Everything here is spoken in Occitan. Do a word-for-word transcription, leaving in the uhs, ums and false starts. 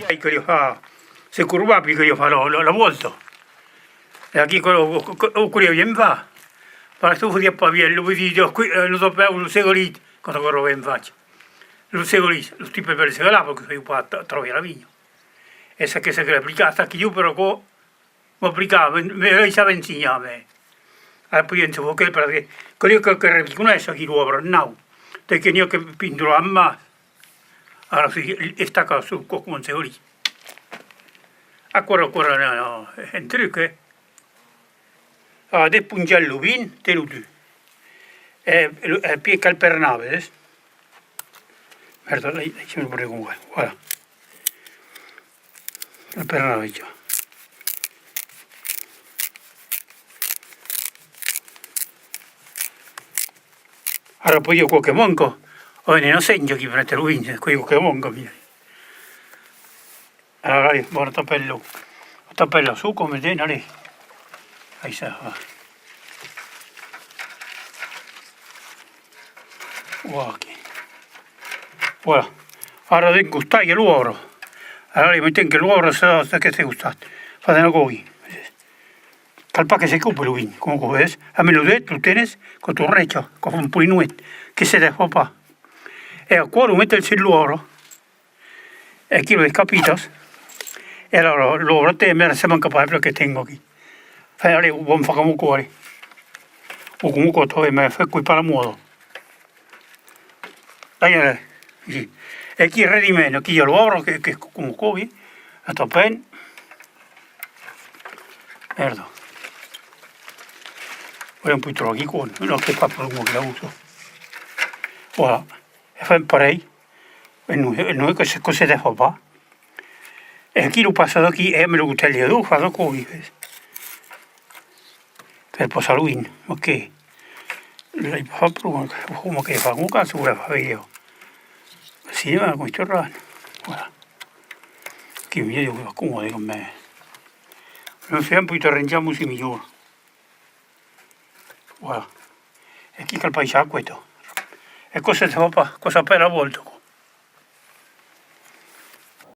Ai que li fa, se corba, puis que li fa la, la, la vòlta. E aquí, que lo, que, que, que li vien fa. Parce que fasiá pas bien, lo vesiá, eh, lo tapèu, lo segalit, quand aquò lo vien fach. Lo segalit, lo tipe per segalar, parce que sai pas tra-, traviar la vinha. E ça que, ça que l'aplica, ça que ieu, per aquò, m'aplicava, me, me laissava ensenhar, me. Ara, podiam se focar, parce que, que li que, que reconeisse aquí l'òbra, nau. Te que n'i a que pintura en mas. Ara, si, estaca sul còp, coma se vòli. Aquò, aquò, non, non, un truc, eh. Ah, desponjar lo vin, te lo tu. E, e, e pièi cal pernar, vedes? Merda, là, là, je me le prends, voilà. Cal pernar, ieu. Ara, pòt i aver quauque manca. Ò, n'ai una senja aquí per metre lo vin, quò i a quauque manca, mira. Ara, allez, bon, tapèm-lo. Tapèm-la sus, coma diden, allez. Aí, ça va. Voilà, aquí. Voilà. Ara, d'un costat, i a l'òbra. Ara, allez, metem que l'òbra, ça, ça, d'aqueste costat. Fasèm aquò, oui. Cal pas que se còpe lo vin, coma aquò, vedes? Amb lo det, lo tenes, quò torneja, quò fa un polinoet, que se desfà pas. E aquò, lo metes sus l'òbra. E aquí lo descapitas. E alara, l'òbra te, mira, se manca pas, perque tengo aquí. Enfin, allez, vam far coma aquò, allez. O coma aquò, tu, me fai quò per la mòda. Allez, allez, ici. E aquí, res de mens, aquí i a l'òbra, que, que, coma aquò, oui. Attends, pen. Merda. Voilà, un pauc tròp aquí, quò. Non, qu'es pas pro, quò, que la usa. Voilà. E fèm parelh. E non, e non, que se, que se desfà pas. E aquí lo passas aquí, e amb lo cotèl de dos, fas aquò, oui, ves. Per passar lo vin, ok. L'ai pas fach pro, coma que fa, coma que se volèva far, ieu. Cinema, coma isto, voilà. Aquí, milhor, coma, coma, non sai, un pauc arranjar, si milhor. Voilà. E aquí cal pas abaissar aquò. E quò se fa pas, quò s'apèla la vòlta, quò.